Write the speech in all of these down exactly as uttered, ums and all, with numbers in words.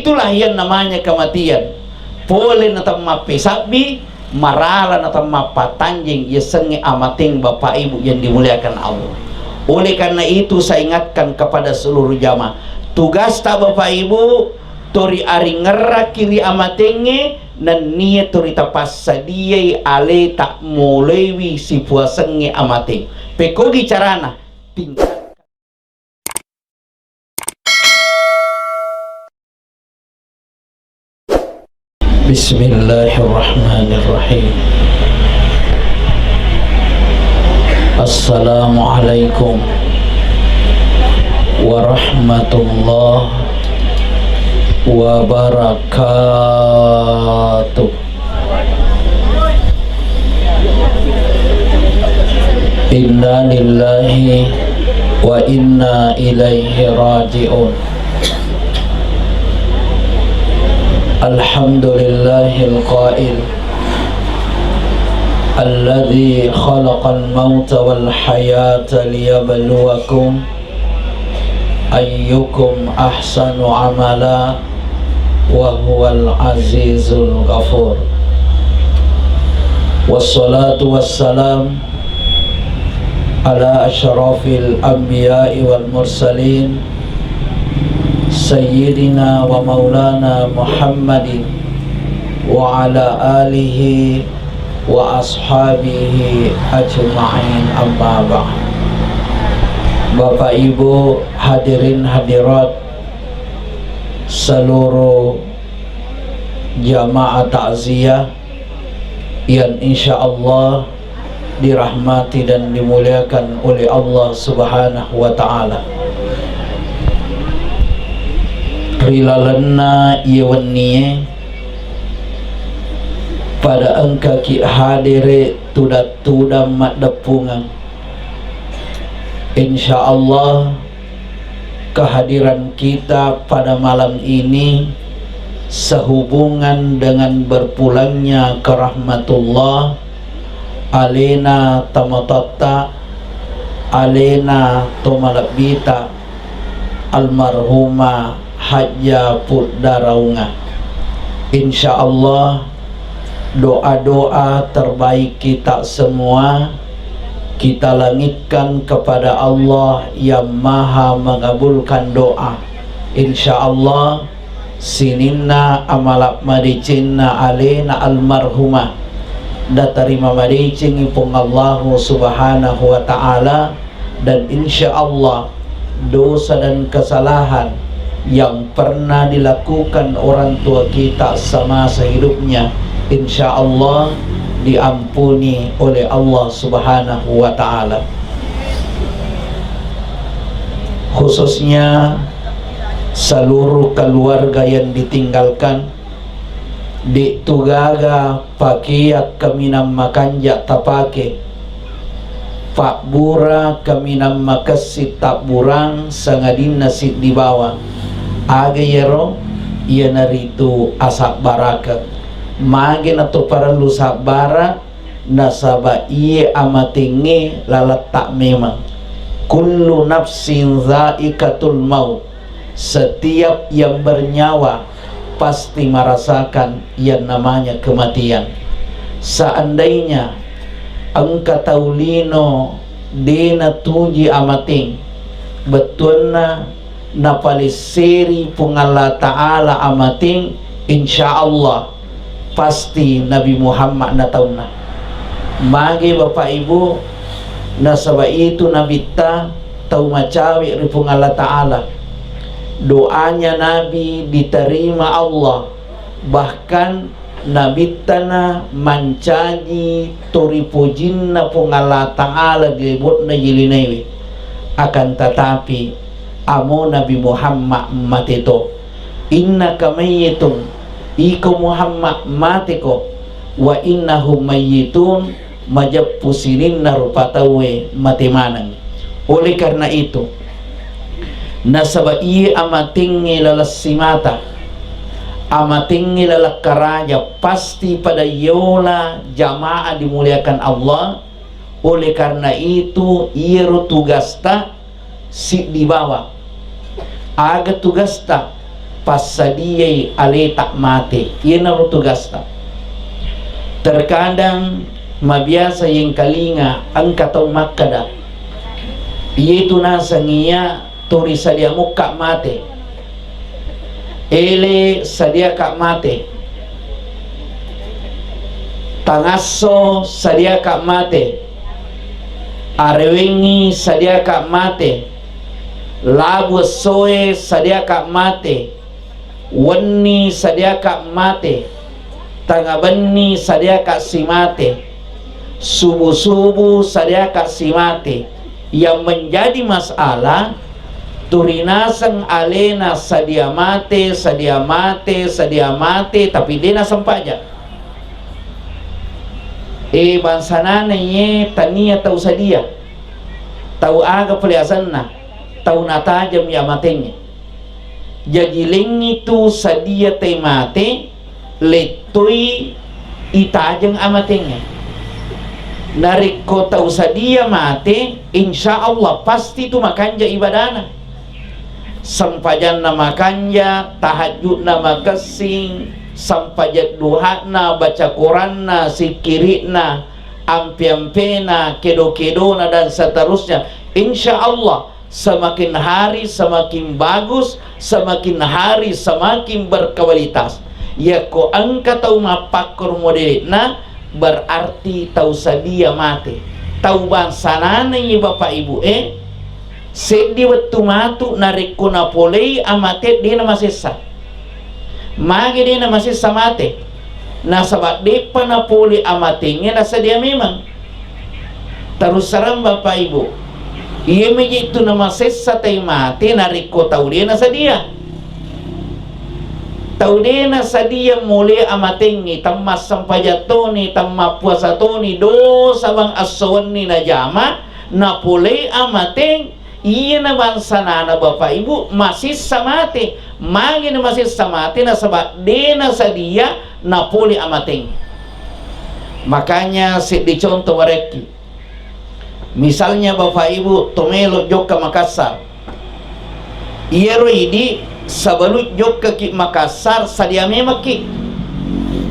Itulah yang namanya kematian. Pole na temmappesabbi, marala na temmappatanjeng, yasengnge amateng, Bapak Ibu yang dimuliakan Allah. Oleh karena itu, saya ingatkan kepada seluruh jamaah, tugasta Bapak Ibu, tori aringerraki ri amatengnge, nennia tori tapassadiai aleta moloiwi sipuasengnge amateng. Pekogi carana? Tingkat Bismillahirrahmanirrahim. Assalamualaikum warahmatullahi wabarakatuh. Inna lillahi wa inna ilaihi raji'un. Alhamdulillahil qail, alladzi khalaqal mauta wal hayata liyabluwakum ayyukum ahsanu amala wa huwal azizul ghafur. Wassalatu wassalam ala asyrafil anbiya'i wal mursalin, sayyidina wa maulana Muhammadin wa ala alihi wa ashabihi ajma'in, amma ba'd. Bapak Ibu, hadirin hadirat, seluruh jamaah takziah yang insya Allah dirahmati dan dimuliakan oleh Allah Subhanahu wa Ta'ala. Ri lalenna iye wennie, pada engkaki hadere tudang-tudang maddeppungeng. Insya Allah, kehadiran kita pada malam ini sehubungan dengan berpulangnya ke rahmatullah alena tomatoatta, alena tomalebbita, almarhumah Hajjah Puddaraunga. Insya Allah, doa-doa terbaik kita semua kita langitkan kepada Allah yang Maha Mengabulkan Doa. Insya Allah, sininna amala madecenna alena almarhumah datarima madecengi Puang Allahu Subhanahu wa Ta'ala, dan insya Allah dosa dan kesalahan yang pernah dilakukan orang tua kita semasa hidupnya, insya Allah diampuni oleh Allah Subhanahu wa Ta'ala. Khususnya seluruh keluarga yang ditinggalkan, de' tu gaga pakeang kaminang makanja tapake, pabbura kaminang makessing tabburang sangadinna siddi bawang. Aga iyaro? Iyanaritu asabbarakeng. Mage nato parellu sabbara? Nasaba iye amatengnge laletta memang. Kullu nafsin dzaiqatul maut. Setiap yang bernyawa pasti merasakan yang namanya kematian. Seandainya engka tau lino de' natuji amateng, bettuanna napalesseri Puang Allah Ta'ala amateng, insya Allah pasti Nabi Muhammad na taunna. Mage Bapak Ibu, nasaba itu Nabitta tau macawe ri Puang Allah Ta'ala. Doanya Nabi diterima Allah, bahkan Nabittana mancaji toripojinna Puang Allah Ta'ala di lebo'na iye linoewe. Akan tetapi, amo Nabi Muhammad mate to. Innaka mayyitun, iko Muhammad mateko, wa innahum mayyitun, majeppu sininna rupa tauwe mate maneng. Oleh karena itu, nasaba iye amatengnge laleng simata, amatengnge laleng karaja, pasti pada yola jamaah dimuliakan Allah. Oleh karena itu, iyaro tugasta siddi bawang. Aga tugasta? Passadiai aleta mate, iyanaro tugasta. Terkadang mabiasa yengkalinga engka tau makkeda, iyetu naseng iya turi sadia mukka mate. Ele sadiaka mate. Tangasso sadiaka mate. Arewengngi sadiaka mate. Labu essoe sadiaka mate. Wenni sadiaka mate, tangabenni sadiaka simate, subu-subu sadiaka simate. Yang menjadi masalah, turinaseng alena sadia mate, sadia mate, sadia mate, tapi de nasempaja. E, bangsanana iye tania tau sadia, tau aga pole asenna, tau natajeng ya matengnge. Jaji lengngi tu sadia te mate, lettoi itajeng amatengnge. Narekko tau sadia mate, insya Allah pasti tu makanja ibadana. Sempajanna makanja, tahajudna makessing, sempajang duhana, baca Quranna, sikkiri'na, ampe-ampena, kedo-kedona, dan seterusnya. Insya Allah, semakin hari semakin bagus, semakin hari semakin berkualitas. Yakko engka tau mappakkoro modelna, berarti tau sadia mate. Tau bangsanana ye Bapak Ibu e, seddi wettu matu narekko napolei amate de namasessa. Magi de namasessa mate? Nasaba de'pa napole amatengnge nasadia memang. Terus terang Bapak Ibu, iye meji tu namasessa tai mate narekko tau de nasadia. Tau de nasadia mole amatengnge, temmassempajang toni, temmapuasa toni, dosa bang esso wenni najama, napolei amateng, iyana bangsanana Bapak Ibu masessa mate. Magi na masessa mate? Nasaba de nasadia napole amateng. Makanya seddi contoh warekki. Misalnya Bapak Ibu to melo jokka Makassar. Iyaro idi sebelum jokkaki Makassar sadia memekki.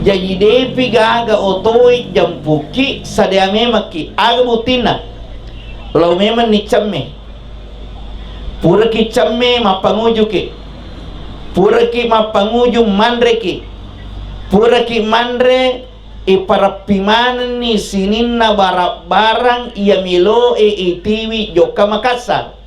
Jaji depi gaga otoi jampukki sadia memekki. Aga buktinna? Lao memang ni cemme. Puraki cemme mappangujuki. Puraki mappanguju manreki. Puraki manre iparappi manenni sininna barang-barang iya meloe itiwi jokka Makassar.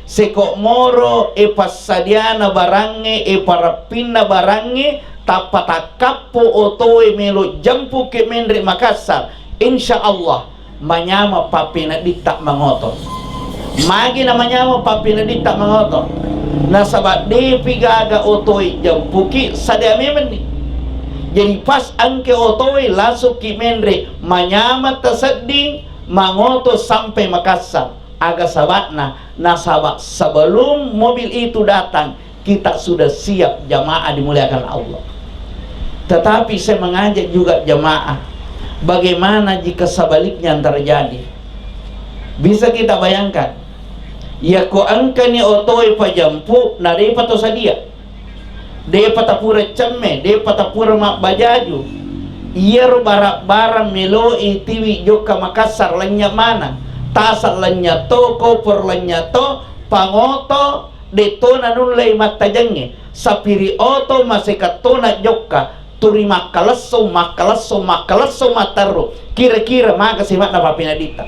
Seko moro e passadiana barangnge, e parappinna barangnge, tappa takkappo otoe melo jampuke menre Makassar. Insya Allah, manyameng pappenedditta mangoto. Magi na manyameng pappenedditta mangoto? Nasaba depi gaga otoe jampuki, sadia memenni. Jadi pas engke otoe langsungki menre, manyameng tasedding mangoto sampai Makassar. Aga saba'na? Nasaba sebelum mobil itu datang, kita sudah siap, jamaah dimuliakan Allah. Tetapi saya mengajak juga jamaah, bagaimana jika sebaliknya yang terjadi? Bisa kita bayangkan, yakko engkani otoe pajampu, na depa to sadia. Depa tapura cemme, depa tapura mabbajaju. Iyaro barang-barang meloe tiwi jokka Makassar lennye maneng. Tasa lennye to, kopor lennye to, pangoto, de to nanullei mattajengnge. Sapiri oto maseka to na jokka, turi makkalessong, makkalessong, makkalessong matteru. Kira-kira maga sifatna papinaditta?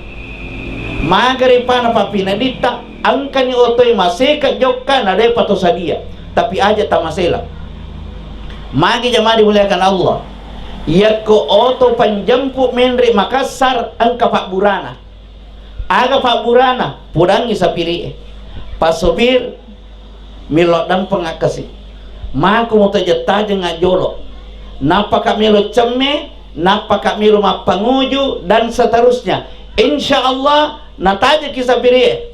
Maga ripana papinaditta? Engkani otoe maseka jokka na depa to sadia, tapi aja tamasela. Magi jamaah dimuliakan Allah, yakko oto panjempu menre Makassar engka pabburana. Aga pabburana? Pudangi sapiri'e. Pak sopir, melo dampeng akkasi. Mako mutajeng-tajeng ajjolo. Nappaka melo cemme, nappaka melo mappanguju, dan seterusnya. Insya Allah natajekki sapiri'e.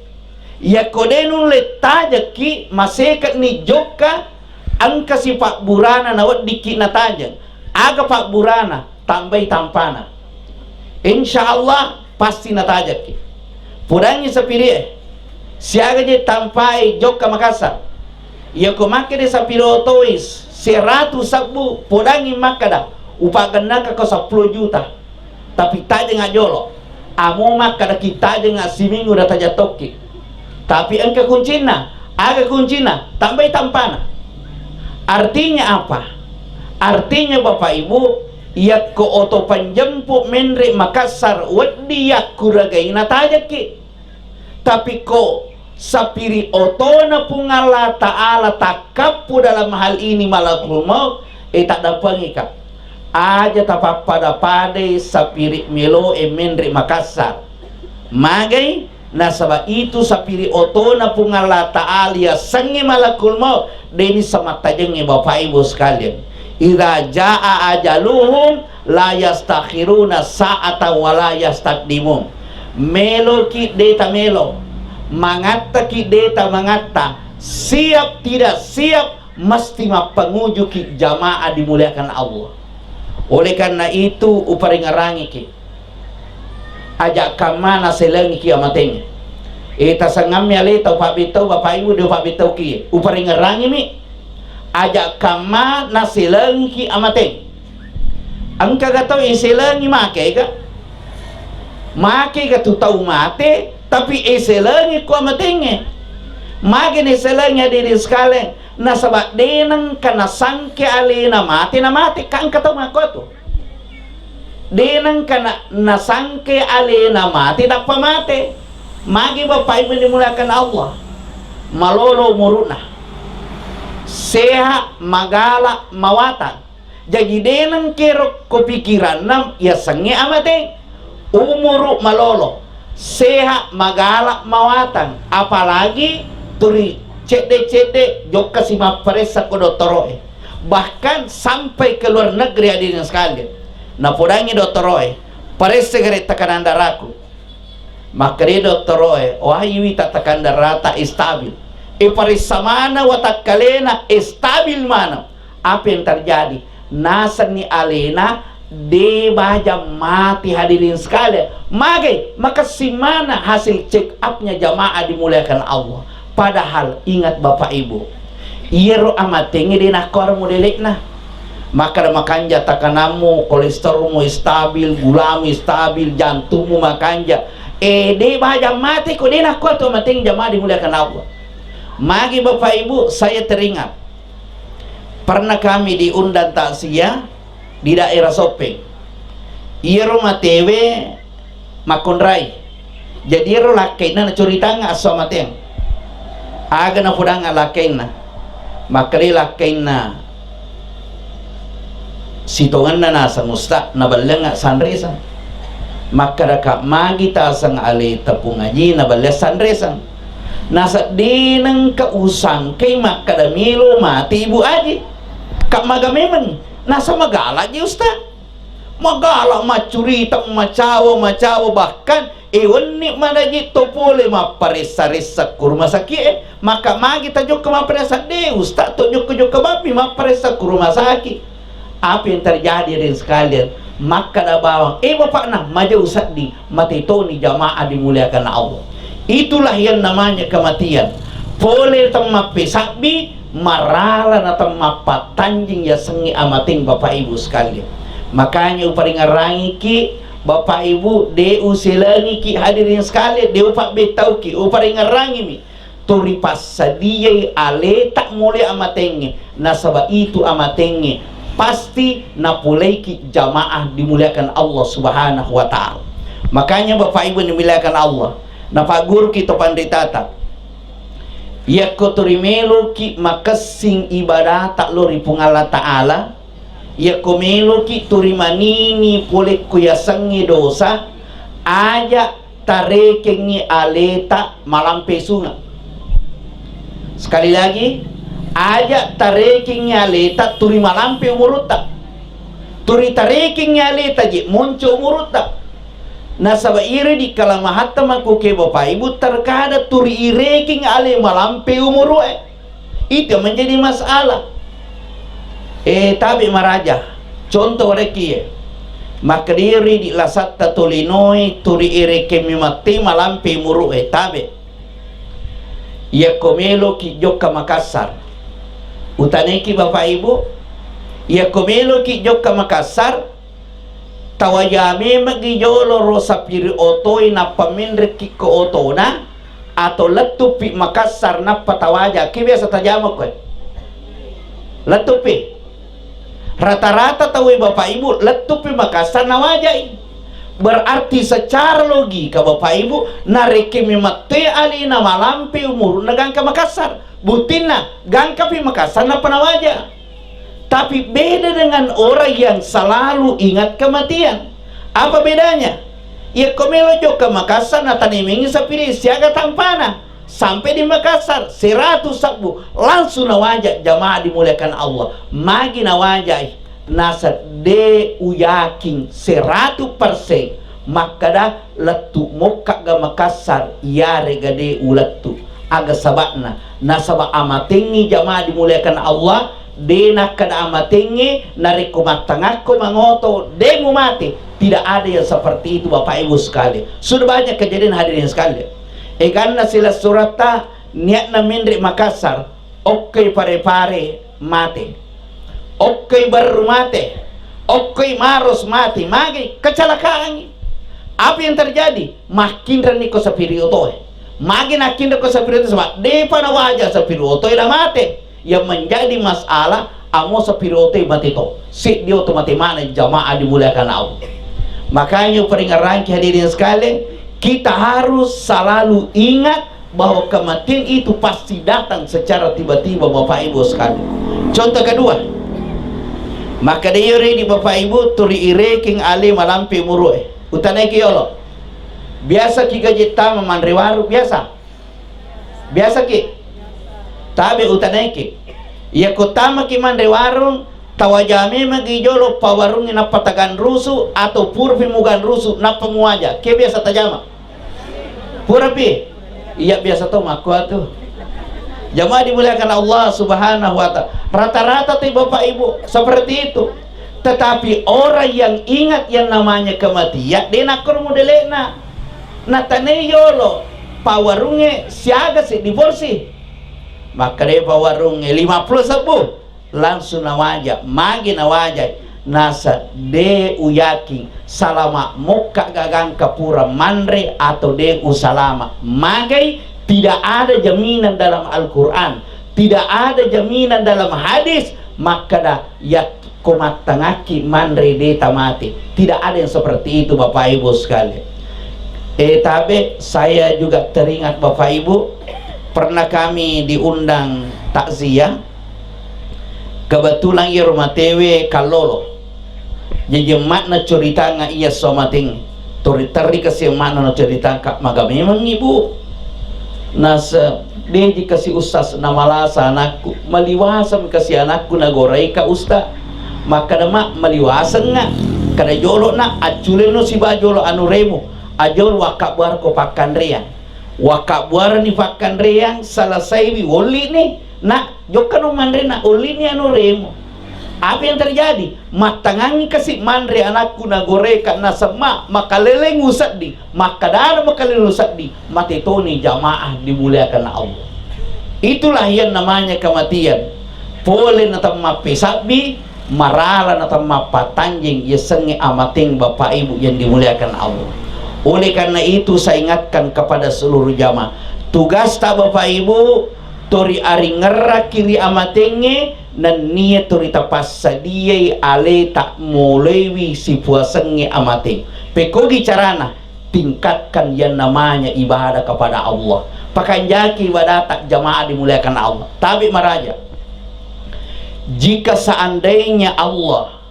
Yakko de nulle tajekki, masekani jokka, engkasi pabburana naweddikki natajeng. Aga pabburana? Tambai tampana. Insya Allah pasti natajekki. Pudangi sapiri'e. Siaga je tampai jokka Makassar. Iyako makkeda sapiri otoi seratu sebbu, podangngi makkeda, "Upagennaka ko seppulo juta." Tapi tajeng ajolo. Amo makkadaki tajeng siminggu na tajeng tokki. Tapi engka kuncinna. Aga kuncinna? Tambai tampana. Artinya apa? Artinya, Bapak Ibu, yakko oto panjempu menre Makassar, weddi yakkuragaina tajekki. Tapi ko sapiri otona Puang Allah Ta'ala takkappu dalam hal ini malakul maut, eh, taddapengika. Aja tapappada-padai sapiri melo e menre Makassar. Magai, nasaba itu sapiri otona Puang Allah Ta'ala yasengnge malakul maut, deni samattajengnge, Bapak Ibu sekalian. Idza jaa ajaluhum la yastakhiruna sa'atan wa la yastaqdimun. Meloki deta melo, mangattaki deta mangatta, siap tidak siap, mesti mappangujuki jamaah dimuliakan Allah. Oleh karena itu, uparingerangiki, aja kamma naselengiki amateng. E, tasengammi aleta upabbettau, Bapak Ibu, de upabbettauki, uparingerangimi, aja kamma naselengiki amateng. Engkaga tau iselengi makega? Makega tu tau mate, tapi iselengi ko amatengnge. Mage niselengi, hadirin sekalian, nasaba denengka nasangke alena mate, namate, ka engka tau makko tu. Denengka na-, nasangke alena mate, tappa mate. Magi Bapak Ibu dimuliakan Allah. Malolo umuruna. Sehat, magala, mawatang. Jaji deneng kero ko pikiranna yasengnge amateng. Umuru malolo, sehat, magala, mawatang, apalagi turi cedde-cedde jokka simapparessa ko dottoro'e. Bahkan sampai ke luar negeri, hadirin sekalian. Napodangi dottoro'e, "Paressa gare tekanan daraku." Makkeda dottoro'e, "Wah, iwi tatakan darata stabil." E, paressa mana watakkalena, stabil mana. Apa yang terjadi? Nasenni alena de baja mati, hadirin sekalian. Magai, makessing mana hasil check up-nya jamaah dimuliakan Allah. Padahal ingat Bapak Ibu, iyaro amatengnge de nakkuaro modelekna. Makkeda makanja takanammu, kolesterolmu stabil, gulamu stabil, jantungmu makanja. Eh, de baja mate ko de nakkuaro tu amateng, jamaah dimuliakan Allah. Magi Bapak Ibu, saya teringat, pernah kami diundang takziah di daerah Soppeng. Iyaro matewe makkonrai. Jadi ero lakkainna nacuritanga esso amateang. Aga napodangnga lakkainna? Makkeda lakkainna, "Sitongenna naseng Ustaz, naballengnga sanreseng." Makkedaka, "Magi taseng aleta Pung Aji naballeang sanreseng?" Naseng, "Denengka usangkai makkeda melo mati Ibu Aji. Ka maga memeng." Naseng, "Magala ji Ustaz." Magala maccurita, macawa, macawa, bahkan, eh, wenni manaji to pole mapparessa-ressa ku rumah sakit, eh. Maka magi tajokka mapparessa, de Ustaz to jokka-jokka bammi mapparessa ku rumah sakit. Apa yang terjadi, hadirin sekalian? Makkeda bawang, eh, bapakna, majau seddi, mate toni jamaah dimuliakan Allah. Itulah yang namanya kematian. Pole temmappesabbi, marala na temmappatanjing yasengnge amateng, Bapak Ibu sekalian. Makanya uparingerangiki, Bapak Ibu, de uselengiki, hadirin sekalian, de upabbettauki, uparingerangimi. Turi passadiai aleta mole amatengnge, nasaba itu amatengnge pasti napoleiki jamaah dimuliakan Allah Subhanahu wa Ta'ala. Makanya, Bapak Ibu dimuliakan Allah, napagguruki to panritata, yakko turi meloki makessing ibadata lao ri Puang Allah Ta'ala, yakko meloki turi manini pole ko yasengnge dosa, aja tarekengngi aleta malampe sunga. Sekali lagi, aja tarekengngi aleta turi malampe umurutta. Turi tarekengngi aleta je monco umurutta. Nasaba iri di kalamahatta makuke Bapak Ibu, terkadang turi irekeng ale malampe umurue. Itu yang menjadi masalah. Eh, tabe maraja. Contoh rekkie. Makkediri di lasatta tolinoe, turi irekeng mi matti malampe umurue, tabe. Yakko meloki jokka Makassar, Utanaiki Bapak Ibu, yakko meloki jokka Makassar, tawaja memenggi jolo ro sapiri otoe nappa menrekki ko otona, atau lettupi Makassar nappa tawaja? Ke biasa tajama koe? Lettupi. Rata-rata tauwe Bapak Ibu lettupi Makassar nawajai. Berarti secara logika Bapak Ibu, narekki memettoi alena malampe umuruna gangka Makassar. Buktinna, gangkapi Makassar nappa nawaja. Tapi beda dengan orang yang selalu ingat kematian. Apa bedanya? Yakko melo jokka Makassar, natanimengi sapiri siaga tampana. Sampai di Makassar, seratu sebbu, langsung nawaja. Jamaah dimuliakan Allah. Magi nawajai? Nasa de uyakin seratu persen makkada lettu mokka ga Makassar, iyarega de ulettu. Aga saba'na? Nasaba amatengngi, jamaah dimuliakan Allah, de nakkada amatengnge, narekko mattangakko mangoto, de mumate. Tidak ada yang seperti itu, Bapak Ibu sekalian. Sudah banyak kejadian, hadirin sekalian. Eganna silessuretta, niatna menre Makassar, okkoi Pare-Pare mate, okkoi Barru mate, okkoi Maros mate, magi? Kecelakaangngi. Apa yang terjadi? Makkinreni ko sapiri otoe. Magi nakkinre ko sapiri otoe? Sebab depa nawaja sapiri otoe la mate. Yang menjadi masalah, amo sapiri otoe mate to. Seddi oto mate maneng, jamaah dimuliakan Allah. Makanya peringaranki, hadirin sekalian, kita harus selalu ingat bahwa kematian itu pasti datang secara tiba-tiba, Bapak Ibu sekalian. Contoh kedua, makkeda iyaro idi Bapak Ibu, turi irekeng ale malampe umuru'e. Utanaiki yolo. Biasaki gajettama manre warung? Biasa? Biasaki? Tabe, utanaiki. Yakko tamaki manre warung, tawaja memenggi jolo pawarungnge nappa taganrusu, atau purapi muganrusu nappa muwaja? Ke biasa tajama? Purapi? Iya, biasa to makkuatu. Jamaah dimuliakan Allah Subhanahu wa Ta'ala. Rata-rata ti Bapak Ibu seperti itu. Tetapi orang yang ingat yang namanya kematian, de nakkoro modele'na. Natanai yolo pawarungnge siaga seddi porsi. Makkeda pawarungnge lima puluh sebbu. Langsung nawaja. Magi nawaja? Nasa de uyakin salama mokka gagangka pura manre atau de usalama. Magai? Tidak ada jaminan dalam Al-Quran, tidak ada jaminan dalam hadis makkeda yakko mattangakki manre de tamate. Tidak ada yang seperti itu, Bapak Ibu sekalian. Eh, tabe, saya juga teringat, Bapak Ibu, pernah kami diundang takziah. Kebetulan iyaro matewe kallolo. Jaji emma'na curitangnga iya esso mateng. Terri-terri kasi emma'na nacuritangka, maga memang ibu. Nase, deji kasi ustaz namalasa anakku, maliwaseng kasi anakku nagoraika ustaz. Makkeda, ma, maliwasengnga. Kada jolo na, acculeno siba jolo anuremu. Ajolo wakkabbuarko pakkanreang. Wakkabbuarani pakkanreang, selesaiwi, wollini. Na, jokkano manre na, ollini anuremu. Apa yang terjadi? Mattangangi kasi manre anakku nagoreka nasemma, makaleleng usedding, makkadana makaleleng usedding, mate toni, jamaah dimuliakan Allah. Itulah yang namanya kematian. Pole natemmappesabbi, marala natemmappattanjeng, yasengnge amateng, Bapak Ibu yang dimuliakan Allah. Oleh karena itu, saya ingatkan kepada seluruh jamaah, tugasta Bapak Ibu, tori aringngerrakki ri amatengnge, nennia tori tapassadiai aleta moloiwi sipuasengnge amateng. Pekogi carana? Tingkatkan yang namanya ibadah kepada Allah. Pakanjaki ibadata, jamaah dimuliakan Allah. Tabe maraja. Jika seandainya Allah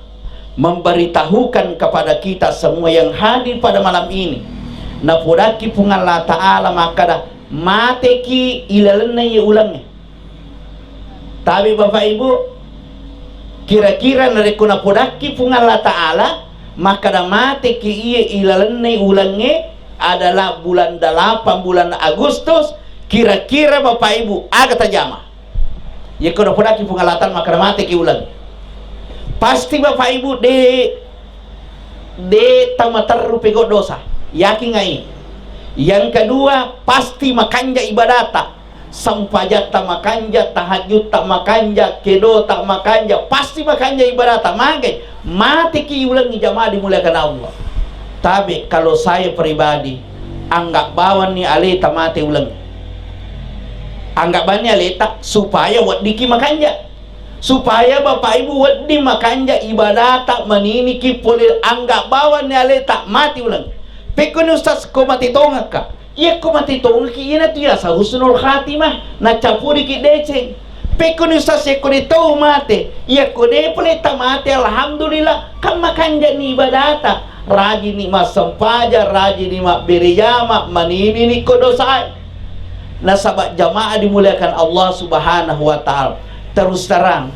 memberitahukan kepada kita semua yang hadir pada malam ini, napodakki Puang Allah Ta'ala makkada, mateki ilalenna iye ulengnge. Tabe Bapak Ibu, kira-kira narekko napodakki Puang Allah Ta'ala makkada, mateki iye ilalenna ulengnge adalah bulan delapan, bulan Agustus, kira-kira Bapak Ibu, aga tajama? Yekko napodakki Puang Allah Ta'ala makkada, mateki uleng, pasti Bapak Ibu de, de tamaterru pegau dosa. Yakin ngai? Yang kedua, pasti makanja ibadata. Sempajatta makanja, tahajjutta makanja, kedota makanja, pasti makanja ibadata. Magai, mateki ulengngi, jamaah dimuliakan Allah. Tapi kalau saya pribadi, anggap bawanni aleta mate uleng. Anggap bawanni aleta supaya weddiki makanja. Supaya Bapak Ibu wedding makanja ibadata, maniniki pole, anggap bawanni aleta mate uleng. Pekkoni, Ustaz, ko mate tongekka? Iyakko mate tongekki, iyanatu yaseng husnul khatimah, nacappuriki deceng. Pekkoni, Ustaz, yakko de tau mate? Iyakko de pole tamate, alhamdulillah, kan makanjani ibadata, rajini massempajang, rajini mabbere jama, maninini ko dosae. Nasaba, jamaah dimuliakan Allah Subhanahu wa Ta'ala, terus terang,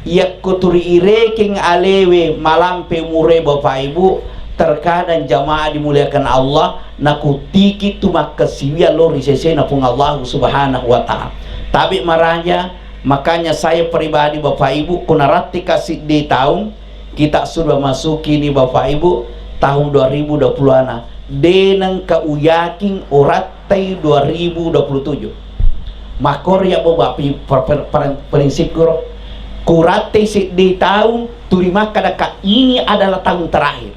yakko turi irekeng alewe malampe umure, Bapak Ibu, terkadang, jamaah dimuliakan Allah, nakuttiki tu makkasiwiang lao ri sesena Puang Allah Subhanahu wa Ta'ala. Tabe maraja, makanya saya pribadi, Bapak Ibu, ko narattika siddi taung, kita sudah masuki ni, Bapak Ibu, tahun dua ribu dua puluh ana. De nengka uyakin urattai dua ribu dua puluh tujuh. Makkoro ya, Bapak Ibu, per-, per-, per-, prinsipku ro. Kurattai siddi taung, turi makkadaka ini adalah tahun terakhir.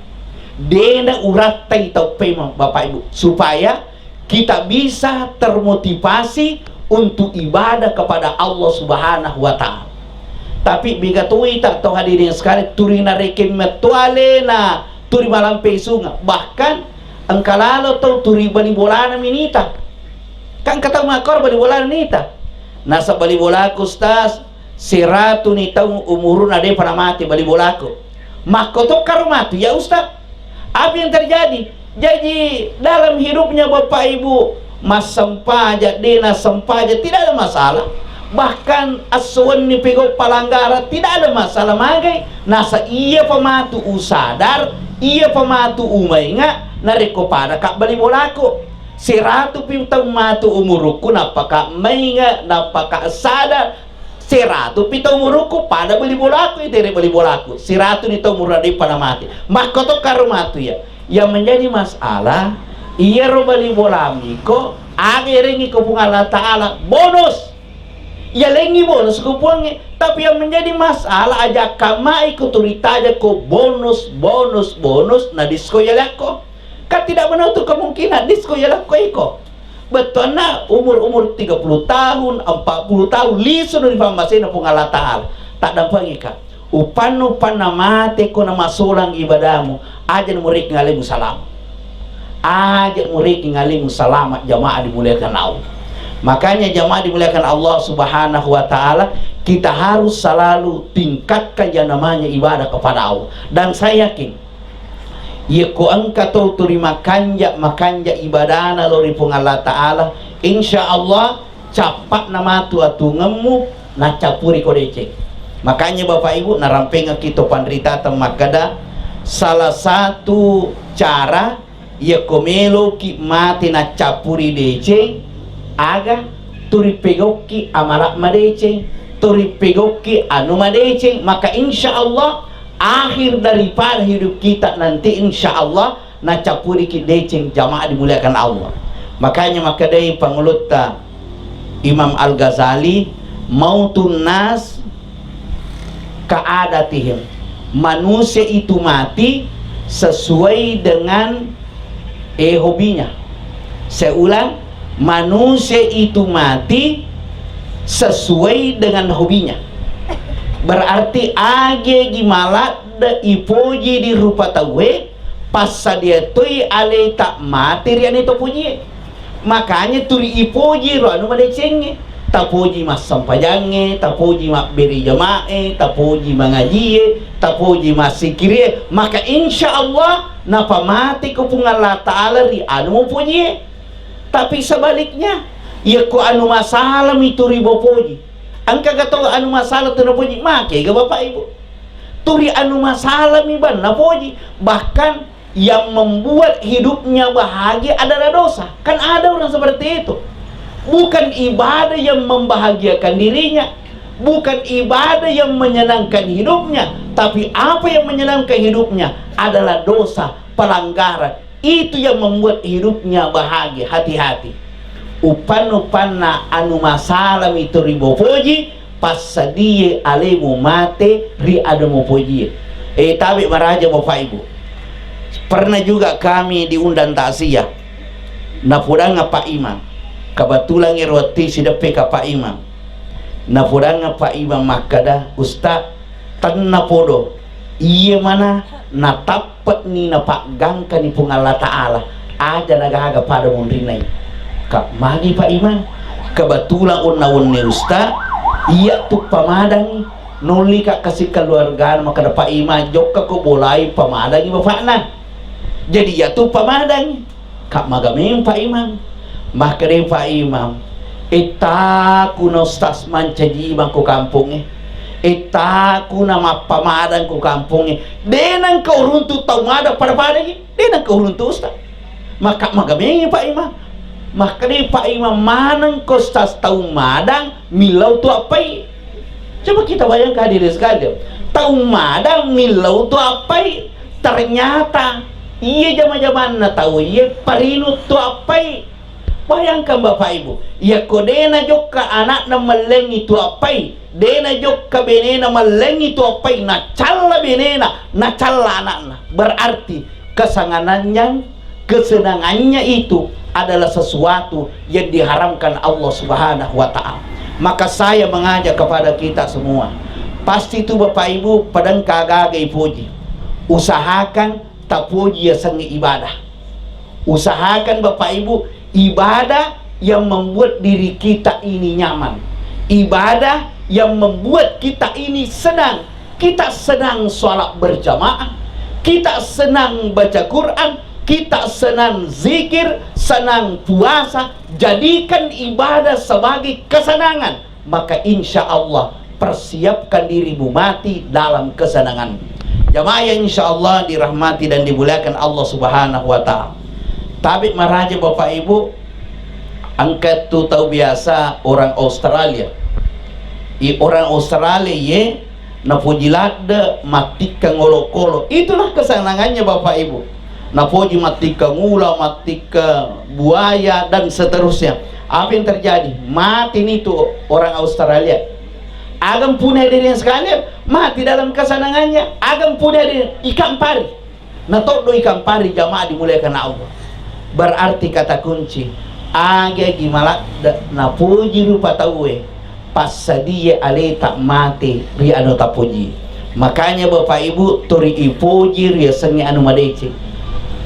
De na urattai tau pemang, Bapak Ibu, supaya kita bisa termotivasi untuk ibadah kepada Allah Subhanahu wa Ta'ala. Tapi bega toi ta tau, hadirin sekalian, turi narekeng metto alena, turi malampe isunga. Bahkan engka lalo tau turi bali bolana minita. Kan engka tau makkoro bali bolana nita. Nasaba bali bolaku, Ustaz, seratu ni taung umuruna, depa namate bali bolaku. Makkotokka ro matu ya, Ustaz? Apa yang terjadi? Jadi, dalam hidupnya Bapak Ibu, massempajang, de nassempajang, tidak ada masalah. Bahkan esso wenni pegau pelanggaran, tidak ada masalah. Magai? Nasa iya pa matu usadar, iya pa matu umainga, narekko pada ka bali bolaku. Seratu pi taung matu umurukku, nappaka mainga, nappaka sadar. Seratu pi taung umurukku, pada bali bolaku, itere bali bolaku. Seratu ni taung umurna, depa namate. Makkotokka ro matu ya. Yang menjadi masalah, iyaro bali bolamiko, aga erengngi ko Puang Allah Ta'ala, bonus. Yalengngi bonus ko Puangnge. Tapi yang menjadi masalah, aja kamai ko turi taja ko bonus, bonus, bonus, na disko yalakko. Kan tidak menutup kemungkinan disko yalakko iko. Bettuanna umur-umur tiga puluh tahun, empat puluh tahun, lisu no ripammasena Puang Allah Ta'ala. Taddampengika. Upanna-upanna mate ko namasolang ibadamu, aja murekeng alemu salama. Aja murekeng alemu salama, jamaah dimuliakan Allah. Makanya, jamaah dimuliakan Allah Subhanahu wa Ta'ala, kita harus selalu tingkatkan yang namanya ibadah kepada Allah. Dan saya yakin, yekko engka tau turi makanja-makanja ibadana lao ri Puang Allah Ta'ala, insya Allah cappa'na matu atungemmu, naccappuri ko deceng. Makanya, Bapak Ibu, narampengekki to panritata makkeda, salah satu cara, yekko meloki mate naccappuri deceng, aga? Turi pegokki amala madeceng, turi pegokki anu madeceng, maka insya Allah akhir daripada hidup kita nanti, insya Allah, nacappuriki deceng, jamaah dimuliakan Allah. Makanya makkedai pangulutta Imam Al-Ghazali, "Mautun nas ka'adatihim." Manusia itu mati sesuai dengan, eh, hobinya. Saya ulang, manusia itu mati sesuai dengan hobinya. Berarti agi-agi maladde ipoji di rupa tauwe, passadia toi aleta mate ri ane to pojie. Makanya tuli ipoji ro anu madecengnge, tapoji massempajangnge, tapoji mabbere jamae, tapoji mangajie, tapoji massikirie, maka insya Allah napamateko Puang Allah Ta'ala ri anu mupojie. Tapi sebaliknya, yekko anu masalah mi tuli bopoji, engkaga to anu masalah tu napoji, makega Bapak Ibu? Tuli anu masalah mi bang napoji. Bahkan yang membuat hidupnya bahagia adalah dosa. Kan ada orang seperti itu. Bukan ibadah yang membahagiakan dirinya, bukan ibadah yang menyenangkan hidupnya, tapi apa yang menyenangkan hidupnya adalah dosa, pelanggaran. Itu yang membuat hidupnya bahagia. Hati-hati. Upanna-upanna anu masalami tu ribopoji, passadie alemu mate ri anu mupojie. E, tabe maraja Bapak Ibu. Pernah juga kami diundang takziah. Napudangnga Pak Imam. Kebetulan ero wettu sideppe ka Pak Imam. Napudangnga Pak Imam makkada, "Ustaz, tenna podo. Iye mana natap pe'ni napaggangkani Puang Allah Ta'ala, aja nagaga pada munrinna i." Ka magi Pak Imam, kebetulan onna wonne Ustaz, iya tu pamadangi, nolli ka kasi keluarga, makkada Pak Imam, jokka ko bolai pamadangi bapakna. Jadi iya tu pamadangi. Ka magameng Pak Imam. Makkeda Pak Imam, "Etta kuna Ustaz mancaji imang ko kampongnge. Etta kuna mappamadang ko kampongnge. De nengka uruntu tau madang pada-padai. De nengka uruntu Ustaz." Maka magameng Pak Imam. Makkeda Pak Imam, "Maneng ko Ustaz tau madang millau tu appai." Coba kita bayangkan hadirin sekalian. Tau madang millau tu appai. Ternyata iya jama-jamanna tau iya parinu tu appai. Bayangkan Bapak Ibu, yakko de najokka anakna mellengi tu appai, de najokka benena mellengi tu appai, nacalla benena, nacalla anakna. Berarti kesenangannya, kesenangannya itu adalah sesuatu yang diharamkan Allah Subhanahu wa Ta'ala. Maka saya mengajak kepada kita semua, pasti itu Bapak Ibu, padangka gaga ipoji, usahakan tapoji yasengnge ibadah. Usahakan Bapak Ibu, ibadah yang membuat diri kita ini nyaman, ibadah yang membuat kita ini senang. Kita senang sholat berjamaah, kita senang baca Quran, kita senang zikir, senang puasa. Jadikan ibadah sebagai kesenangan, maka insya Allah persiapkan dirimu mati dalam kesenangan. Jamaah yang insya Allah dirahmati dan dimuliakan Allah Subhanahu wa Ta'ala. Tapi maraja Bapak Ibu, angkat tu tau biasa orang Australia. I orang Australia ye napoji ladde mattikkang olokolo. Itulah kesenangannya Bapak Ibu. Napoji mattikkang ula, mattikkang buaya dan seterusnya. Apa yang terjadi? Mati nih tuh orang Australia. Agam pune hadirin sekalian, mati dalam kesenangannya. Agam pune hadirin, ikan pari. Natoddo ikan pari, jamaah dimuliakan Allah. Berarti kata kunci, agi-agi maladde napoji rupa tauwe, passadie aleta mate ri anu tapoji. Makanya Bapak Ibu, turi ipoji riasengnge anu madeceng.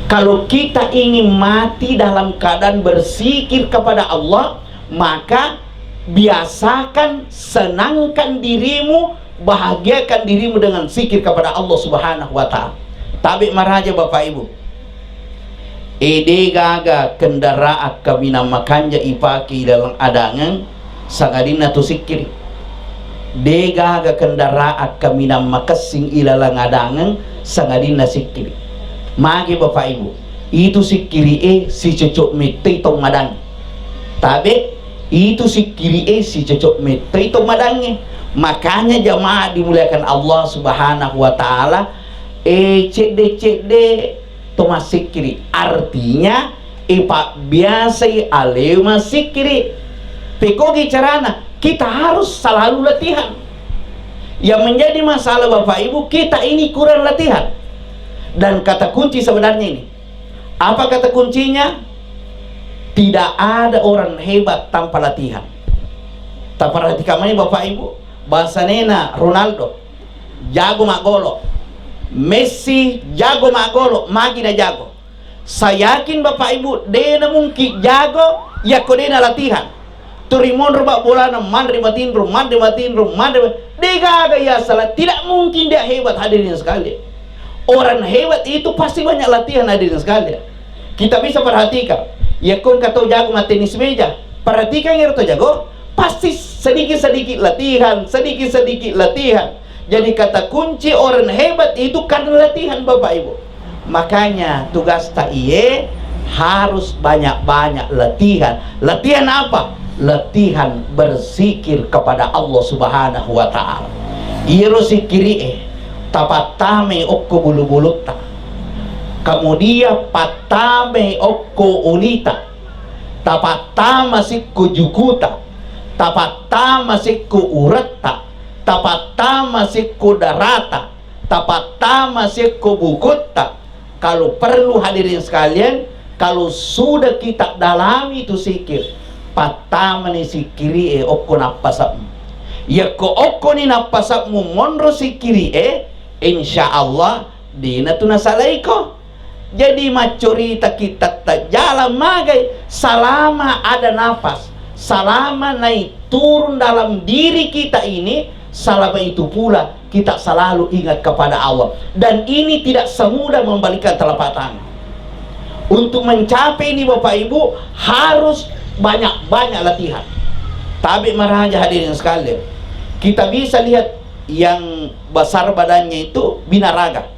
Kalau kita ingin mati dalam keadaan berzikir kepada Allah, maka biasakan, senangkan dirimu, bahagiakan dirimu dengan zikir kepada Allah Subhanahu wa Ta'ala. Tabe maraja Bapak Ibu. E, de gaga kendaraan kaminang makanja ipake ilalang adangeng, sangadinna tu sikkiri. De gaga kendaraan kaminang makessing ilalang adangeng, sangadinna sikkiri. Magi Bapak Ibu, itu sikkiri e sicocok mettai tau madangnge. Tabe, itu sikkiri e sicocok mettai tau madangnge. Makanya jamaah dimuliakan Allah Subhanahu wa Ta'ala, e, cedde-cedde to massikkiri. Artinya, ipabbiasai aleu massikkiri. Pekogi carana, kita harus selalu latihan. Yang menjadi masalah Bapak Ibu, kita ini kurang latihan. Dan kata kunci sebenarnya ini. Apa kata kuncinya? Tidak ada orang hebat tanpa latihan. Taperhatikan mai Bapak Ibu, basanena Ronaldo jago maggolo, Messi jago maggolo, magi na jago. Saya yakin Bapak Ibu, de na mungkin jago yakko de na latihan. Turi monro ba bolana, manre matinro, manre matinro, manre ma-, de gaga ya salah. Tidak mungkin dia hebat, hadirin sekalian. Orang hebat itu pasti banyak latihan, hadirin sekalian. Kita bisa perhatikan, yakko engka tau jago mattenis meja, perhatikan ero tau jago, pasti sedikit-sedikit latihan, sedikit-sedikit latihan. Jadi kata kunci orang hebat itu karena latihan, Bapak Ibu. Makanya tugasta iye harus banyak-banyak latihan. Latihan apa? Latihan berzikir kepada Allah Subhanahu wa Ta'ala. Iyero sikkiri e, tapattamai okko bulu-bulutta. Kemudian pattamai okko ulita. tapattama sikko jukuta, tapattama sikko uretta, tapattama sikko darata, tapattama sikko bukutta. Kalau perlu, hadirin sekalian, kalau sudah kita dalami tu sikir, pattamani sikiri e okko nappasa'mu. Yakko okkoni nappasa'mu monro sikiri e, insya Allah dena tu nasalaiko. Jadi, maccorita kita tajala magai, selama ada nafas, selama naik turun dalam diri kita ini, selama itu pula kita selalu ingat kepada Allah. Dan ini tidak semudah membalikkan telapak tangan. Untuk mencapai ini, Bapak Ibu, harus banyak-banyak latihan. Tabe maraja, hadirin sekalian. Kita bisa lihat yang besar badannya itu binaraga.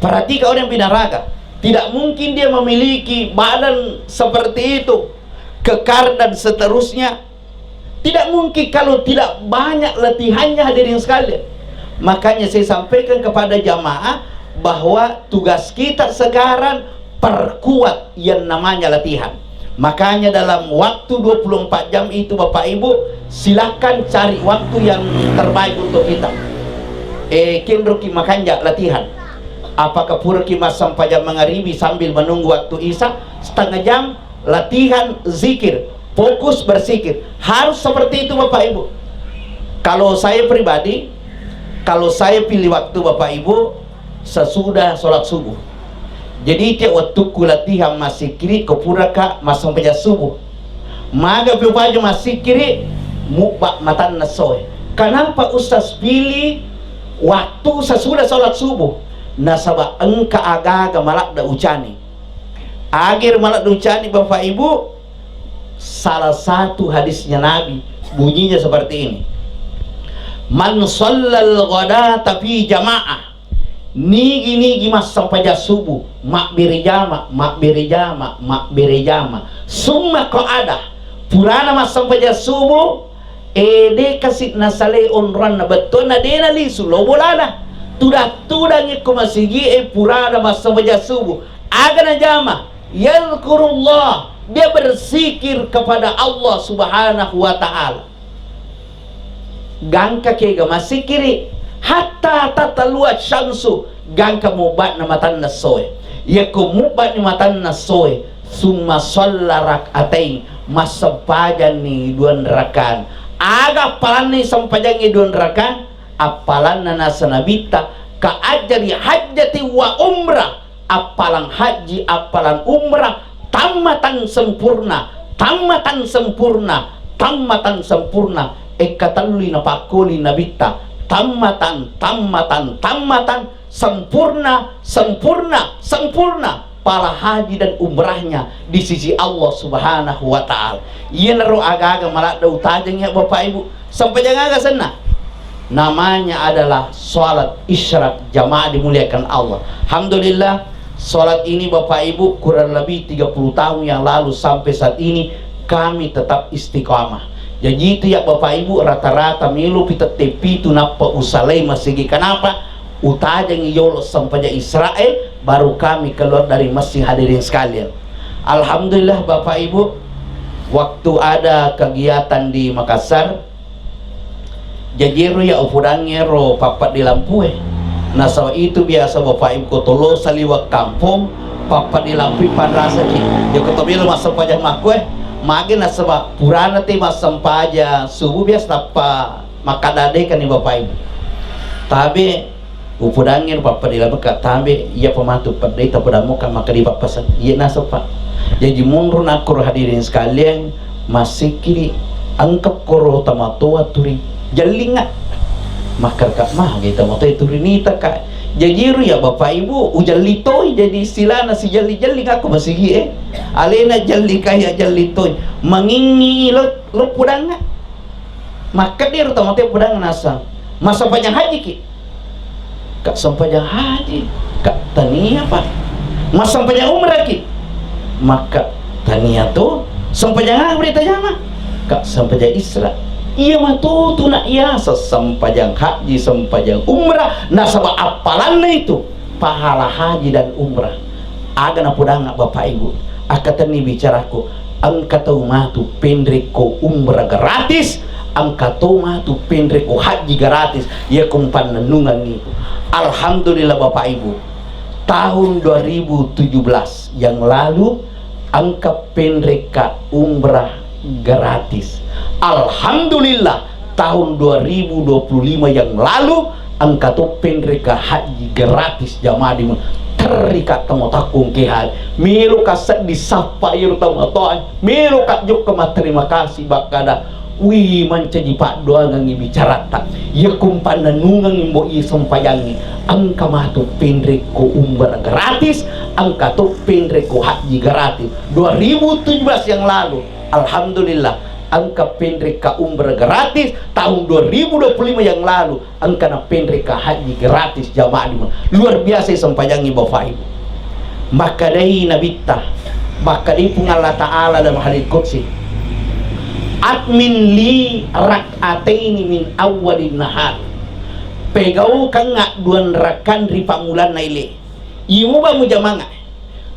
Perhatikan orang yang binaraga. Tidak mungkin dia memiliki badan seperti itu, kekar dan seterusnya. Tidak mungkin kalau tidak banyak latihannya, hadirin sekalian. Makanya saya sampaikan kepada jamaah bahwa tugas kita sekarang perkuat yang namanya latihan. Makanya dalam waktu dua puluh empat jam itu, Bapak Ibu, silakan cari waktu yang terbaik untuk kita. Eh, kenroki makanja latihan. Apakah puraki massempajang mangaribi sambil menunggu waktu Isya? Setengah jam latihan zikir, fokus bersikir. Harus seperti itu, Bapak Ibu. Kalau saya pribadi, kalau saya pilih waktu, Bapak Ibu, sesudah sholat subuh. Jadi, tiap waktuku latihan massikiri, ko puraka massempajang subuh. Maga pi upaja massikiri, mubba matanna essoe. Kenapa Ustaz pilih waktu sesudah sholat subuh? Nasaba engka aga-aga maladda ucani. Aga ero maladda ucani, Bapak Ibu, salah satu hadisnya Nabi, bunyinya seperti ini. "Man shallal ghadata fi jama'ah." Nigi-nigi massempajang subuh, mabbere jama, mabbere jama, mabbere jama. Summa qa'ada, purana massempajang subuh, eh, de kasi nasalai onroanna, bettuanna de nalisu lao bolana. Tudang-tudang ko masigi e purana massempajang subuh. Aga najama? Yadhkurullah, dia berzikir kepada Allah Subhanahu wa Ta'ala. Gangka kega massikiri hatta tatalua syamsu, gangka mubba'na matanna essoe. Yakko mubba'ni matanna essoe, summa shalla rak'atain, massempajanni duan rakaan. Aga appalanna sempajangnge duan rakaan? Appalanna nasa Nabitta, ka ajri hajjati wa umrah. Appalang haji, appalang umrah, tammatan sempurna, tammatan sempurna, tammatan sempurna. Ekka tellui napakkoli Nabitta, tammatan, tammatan, tammatan, sempurna, sempurna, sempurna pala haji dan umrahnya di sisi Allah Subhanahu wa Ta'ala. Iyanaro aga-aga maladda utajengngi, Bapak Ibu. Sempajang aga senna? Namanya adalah salat isyraq jamaah dimuliakan Allah. Alhamdulillah, salat ini, Bapak Ibu, kurang lebih tiga puluh tahun yang lalu sampai saat ini kami tetap istiqamah. Jaji itu ya, Bapak Ibu, rata-rata melopi tette pitu nappa usalai masigi. Kenapa? Utajengngi yolo sempajang isyraq e, baru kami keluar dari masjid, hadirin sekalian. Alhamdulillah, Bapak Ibu, waktu ada kegiatan di Makassar, jaji ero ya upudangngi ero pappeddi lampue. Nasaba itu biasa, Bapak Ibu, ko tolo saliweng kampong, pappeddi lampui panrasaki. Joko to melo massempajang makkue, magi nasaba purana te massempajang subuh biasa tappa makkadadekani, Bapak Ibu. Tabe upudangngi ero pappeddi lampue, tabe iya pematu pedde tapodammu ka makkadi pappaseng. Iya naseng, Pak. Jaji monro nakkoro, hadirin sekalian, massikiri engka koro tamatoa turi jellinga. Makkarka magi tamatoa turi nita ka. Jaji ero ya, Bapak Ibu, ujelli toi, jadi istilahna sijelli-jelling akko masigi e. Alena jelli kaya jelli toi. Mangingi lo, lo pudangnga. Makkeddi ero tau mate pudang nasang, "Massempajang haji ki?" "Ka sempajang haji." "Ka tania, Pak." "Massempajang umrah ki?" "Makka tania to." "Sempajang aga ri tajama?" "Ka sempajang isyraq." "Iya matutu nak iya, sempajang haji, sempajang umrah, nasaba appalanna itu pahala haji dan umrah." Aga napudangnga, Bapak Ibu, akkatenni bicaraku, Engka tau matu penrekko umrah gratis, engka tau matu penrekko haji gratis. Iya ku mpannennungengngi. Alhamdulillah Bapak Ibu, tahun dua ribu tujuh belas yang lalu engka penrekka umrah gratis. Alhamdulillah, tahun dua ribu dua puluh lima yang lalu engka to penrekka haji gratis jamaah di mu-, terrika tau matoakku engke haji. Meloka seddi sappa iyaro tau matoa, meloka jokka matterima kasih bakkada, wih, mancaji paddoangengngi bicaratta. Iya ku mpannennungengngi mbo i sempajangngi, engka matu penrekko umrah gratis, engka to penrekko haji gratis. Dua ribu tujuh belas yang lalu, alhamdulillah, engka penrekka umrah gratis. Tahun dua ribu dua puluh lima yang lalu, engka na penrekka haji gratis jamaah di mu-, luar biasa sempajangngi Bapak Ibu. Makkedai Nabitta, makkedai Puang Allah Ta'ala dalam hadits qudsi, "Atmin li rak'ataini min awwalin nahar." Pegaukengnga dua rakang ri pammulanna ele. Imu ba mujamangnga.